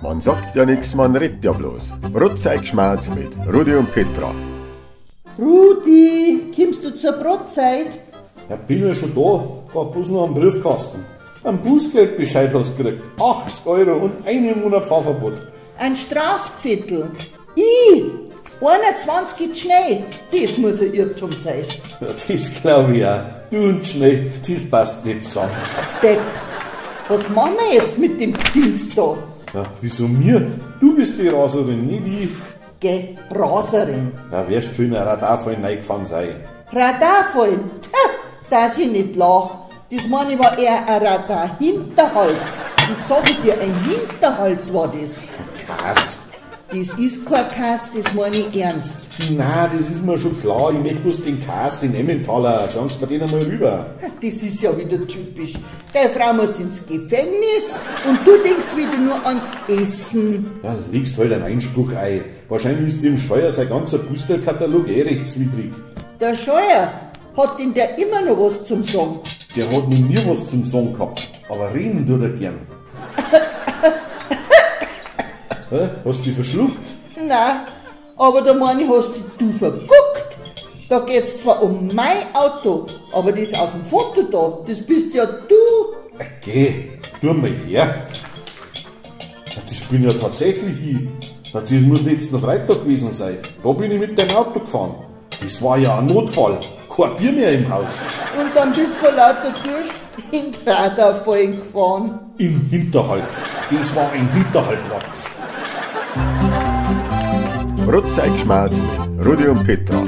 Man sagt ja nix, man redet ja bloß. Brotzeitgschmarz mit Rudi und Petra. Rudi, kommst du zur Brotzeit? Ja, bin ja schon da, war bloß noch am Briefkasten. Ein Bußgeldbescheid hast du gekriegt. 80 Euro und einen Monat Fahrverbot. Ein Strafzettel. Ich! 21 geht schnell. Das muss ein Irrtum sein. Ja, das glaub ich auch. Du und schnell, das passt nicht zusammen. Depp, was machen wir jetzt mit dem Dings da? Ja, wieso mir? Du bist die Raserin, nicht ich. Geh, Raserin. Ja, wirst schon in ein Radarfallen reingefahren sein. Radarfallen? Tja, dass ich nicht lach. Das meine ich war eher ein Radar-Hinterhalt. Das sag ich dir, ein Hinterhalt war das. Kass. Das ist kein Kass, das meine ich ernst. Na, das ist mir schon klar. Ich möchte bloß den Kass, den Emmentaler. Gangst mir den einmal rüber. Das ist ja wieder typisch. Deine Frau muss ins Gefängnis und du denkst wieder nur ans Essen. Ja, legst halt einen Einspruch ein. Wahrscheinlich ist dem Scheuer sein ganzer Bußgeldkatalog eh rechtswidrig. Der Scheuer, hat denn der immer noch was zum Sagen? Der hat noch nie was zum Sagen gehabt, aber reden tut er gern. Hä? Hast du dich verschluckt? Nein, aber da meine ich, hast dich du verguckt. Da geht's zwar um mein Auto, aber das auf dem Foto da, das bist ja du. Geh, tu mal her. Das bin ja tatsächlich ich. Das muss letzten Freitag gewesen sein. Da bin ich mit dem Auto gefahren. Das war ja ein Notfall. Kein Bier mehr im Haus. Und dann bist du vor lauter Durst in den Radarfallen gefahren. Im Hinterhalt. Das war ein Hinterhalt, war das. Brotzeitgschmarz mit Rudi und Petra.